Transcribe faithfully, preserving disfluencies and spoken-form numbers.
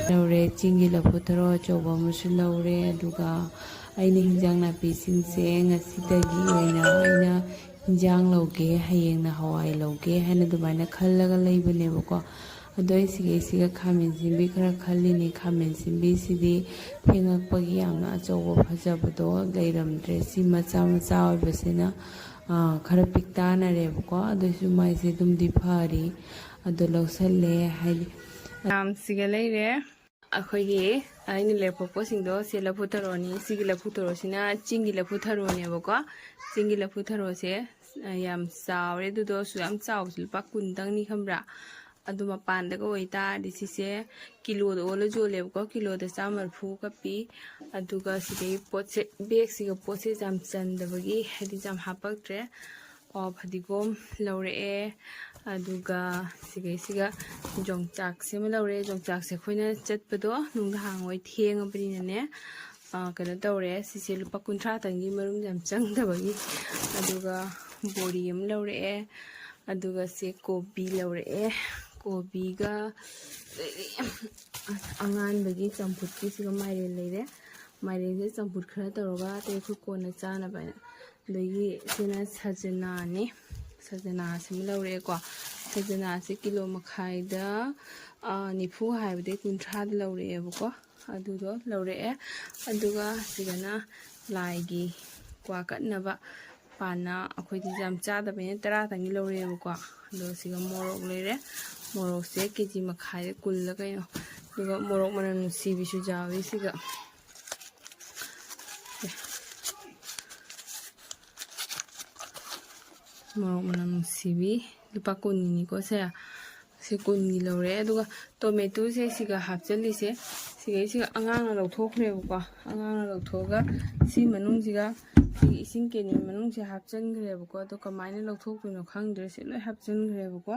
ꯂꯧꯔꯦ꯫ ꯆꯤꯡꯒꯤ ꯂꯐꯨ ꯊꯔꯣ ꯑꯆꯧꯕ ꯑꯃꯁꯨ ꯂꯧꯔꯦ꯫ ꯑꯗꯨꯒ ꯑꯩꯅ ꯍꯤꯟꯖꯥꯡ ꯅꯥꯄꯤꯁꯤꯡꯁꯦ ꯉꯁꯤꯗꯒꯤ ꯑꯣꯏꯅ ꯑꯩꯅ ꯍꯤꯟꯖꯥꯡ ꯂꯧꯒꯦ, ꯍꯌꯦꯡꯅ ꯍꯋꯥꯏ ꯂꯧꯒꯦ ꯍꯥꯏꯅ ꯑꯗꯨꯃꯥꯏꯅ ꯈꯜꯂꯒ ꯂꯩꯕꯅꯦꯕꯀꯣ꯫ ꯑꯗꯣ ꯑꯩ ꯁꯤꯒꯩꯁꯤꯒ ꯈꯥꯃꯦꯟ ꯑꯁꯤꯟꯕꯤ ꯈꯔ ꯈꯜꯂꯤꯅꯤ꯫ ꯈꯥꯃꯦꯟ ꯑꯁꯤꯟꯕꯤꯁꯤꯗꯤ ꯐꯦꯡꯉꯛꯄꯒꯤ ꯌꯥꯝꯅ ꯑꯆꯧꯕ ꯐꯖꯕꯗꯣ ꯂꯩꯔꯝꯗ꯭ꯔꯦ꯫ ꯁꯤ ꯃꯆꯥ ꯃꯆꯥ ꯑꯣꯏꯕꯁꯤꯅ, ꯑꯥ, ꯈꯔ ꯄꯤꯛꯇꯥꯅꯔꯦꯕꯀꯣ꯫ ꯑꯗꯨꯁꯨ ꯃꯥꯏꯁꯦ ꯑꯗꯨꯝꯗꯤ ꯐꯔꯤ꯫ ꯑꯗꯣ ꯂꯧꯁꯜꯂꯦ ꯍꯥꯏꯗꯤ꯫ ꯌꯥꯝ ꯁꯤꯒ ꯂꯩꯔꯦ꯫ ꯑꯩꯈꯣꯏꯒꯤ ꯑꯩꯅ ꯂꯩꯔꯛꯄ ꯄꯣꯠꯁꯤꯡꯗꯣ ꯁꯤ ꯂꯐꯨ ꯊꯔꯣꯅꯤ꯫ ꯁꯤꯒꯤ ꯂꯐꯨ ꯊꯔꯣꯁꯤꯅ ꯆꯤꯡꯒꯤ ꯂꯐꯨ ꯊꯔꯣꯅꯦꯕꯀꯣ꯫ ꯆꯤꯡꯒꯤ ꯂꯐꯨ ꯊꯔꯣꯁꯦ, ꯑ, ꯌꯥꯝ ꯆꯥꯎꯔꯦ꯫ ꯑꯗꯨꯗꯣ ꯑꯁꯨꯛ ꯌꯥꯝ ꯆꯥꯎꯕꯁꯦ ꯂꯨꯄꯥ ꯀꯨꯟꯗꯪꯅꯤ ꯈꯪꯕ꯭ꯔꯥ? ꯑꯗꯨ ꯃꯄꯥꯟꯗꯒ ꯑꯣꯏꯇꯥꯔꯗꯤ ꯁꯤꯁꯦ ꯀꯤꯂꯣꯗ ꯑꯣꯜꯂ ꯌꯣꯜꯂꯦꯕꯀꯣ꯫ ꯀꯤꯂꯣꯗ ꯆꯥꯝꯃ ꯃꯔꯤꯐꯨꯒ ꯄꯤ꯫ ꯑꯗꯨꯒ ꯁꯤꯗꯩ ꯄꯣꯠꯁꯦ, ꯕꯦꯒꯁꯤꯒ ꯄꯣꯠꯁꯦ ꯌꯥꯝ ꯆꯟꯗꯕꯒꯤ, ꯍꯥꯏꯗꯤ ꯌꯥꯝ ꯍꯥꯞꯄꯛꯇ꯭ꯔꯦ꯫ ꯑꯣ, ꯐꯗꯤꯒꯣꯝ ꯂꯧꯔꯛꯑꯦ꯫ ꯑꯗꯨꯒ ꯁꯤꯒꯩꯁꯤꯒ ꯌꯣꯡꯆꯥꯛꯁꯤꯃ ꯂꯧꯔꯦ꯫ ꯌꯣꯡꯆꯥꯛꯁꯦ ꯑꯩꯈꯣꯏꯅ ꯆꯠꯄꯗꯣ ꯅꯨꯡꯗꯥꯡ ꯍꯣꯏ ꯊꯦꯡꯉꯕꯅꯤꯅꯅꯦ, ꯑ, ꯀꯩꯅꯣ ꯇꯧꯔꯦ꯫ ꯁꯤꯁꯦ ꯂꯨꯄꯥ ꯀꯨꯟꯊ꯭ꯔꯥꯇꯪꯒꯤ ꯃꯔꯨꯝ ꯌꯥꯝ ꯆꯪꯗꯕꯒꯤ꯫ ꯑꯗꯨꯒ ꯕꯣꯔꯤ ꯑꯃ ꯂꯧꯔꯛꯑꯦ꯫ ꯑꯗꯨꯒ ꯁꯤ ꯀꯣꯕꯤ ꯂꯧꯔꯛꯑꯦ꯫ ꯀꯣꯕꯤꯒ ꯑꯗꯩꯗꯤ ꯑꯉꯥꯟꯕꯒꯤ ꯆꯝꯐꯨꯠꯀꯤꯁꯤꯒ ꯃꯥꯏꯔꯦꯟ ꯂꯩꯔꯦ꯫ ꯃꯥꯏꯔꯦꯟꯁꯦ ꯆꯝꯐꯨꯠ ꯈꯔ ꯇꯧꯔꯒ ꯑꯇꯩ ꯑꯩꯈꯣꯏ ꯀꯣꯟꯅ ꯆꯥꯅꯕ ꯍꯥꯏꯅ꯫ ꯑꯗꯒꯤ ꯁꯤꯅ ꯁꯖꯅꯥꯅꯦ꯫ ꯁꯖꯅꯥꯁꯤꯃ ꯂꯧꯔꯛꯑꯦꯀꯣ꯫ ꯁꯖꯅꯥꯁꯦ ꯀꯤꯂꯣ ꯃꯈꯥꯏꯗ, ꯑ, ꯅꯤꯐꯨ ꯍꯥꯏꯕꯗꯤ ꯀꯨꯟꯊ꯭ꯔꯥꯗ ꯂꯧꯔꯛꯑꯦꯕꯀꯣ꯫ ꯑꯗꯨꯗꯣ ꯂꯧꯔꯛꯑꯦ꯫ ꯑꯗꯨꯒ ꯁꯤꯗꯅ ꯂꯥꯏꯒꯤ ꯀ꯭ꯋꯥ ꯀꯠꯅꯕ ꯄꯥꯟꯅ, ꯑꯩꯈꯣꯏꯗꯤ ꯌꯥꯝ ꯆꯥꯗꯕꯅꯤꯅ ꯇꯔꯥꯇꯪꯒꯤ ꯂꯧꯔꯛꯑꯦꯕꯀꯣ꯫ ꯑꯗꯣ ꯁꯤꯒ ꯃꯣꯔꯣꯛ ꯂꯩꯔꯦ꯫ ꯃꯣꯔꯣꯛꯁꯦ ꯀꯦ ꯖꯤ ꯃꯈꯥꯏꯗ ꯀꯨꯜꯂ ꯀꯩꯅꯣ꯫ ꯑꯗꯨꯒ ꯃꯣꯔꯣꯛ ꯃꯅꯝ ꯅꯨꯡꯁꯤꯕꯤꯁꯨ ꯌꯥꯎꯋꯤ ꯁꯤꯒ꯫ ꯃꯣꯔꯣꯛ ꯃꯅꯝ ꯅꯨꯡꯁꯤꯕꯤ ꯂꯨꯄꯥ ꯀꯨꯟꯒꯤꯅꯤꯀꯣ ꯁꯦ꯫ ꯁꯤ ꯀꯨꯟꯒꯤ ꯂꯧꯔꯦ꯫ ꯑꯗꯨꯒ ꯇꯣꯃꯦꯇꯣꯁꯦ ꯁꯤꯒ ꯍꯥꯞꯆꯜꯂꯤꯁꯦ, ꯁꯤꯒꯩꯁꯤꯒ ꯑꯉꯥꯡꯅ ꯂꯧꯊꯣꯛꯈ꯭ꯔꯦꯕꯀꯣ꯫ ꯑꯉꯥꯡꯅ ꯂꯧꯊꯣꯛꯑꯒ ꯁꯤ ꯃꯅꯨꯡꯁꯤꯒ ꯁꯤꯒꯤ ꯏꯁꯤꯡ ꯀꯦꯅꯤ ꯃꯅꯨꯡꯁꯦ ꯍꯥꯞꯆꯟꯈ꯭ꯔꯦꯕꯀꯣ꯫ ꯑꯗꯣ ꯀꯃꯥꯏꯅ ꯂꯧꯊꯣꯛꯇꯣꯏꯅꯣ ꯈꯪꯗ꯭ꯔꯦ꯫ ꯁꯤ ꯂꯣꯏ ꯍꯥꯞꯆꯟꯈ꯭ꯔꯦꯕꯀꯣ꯫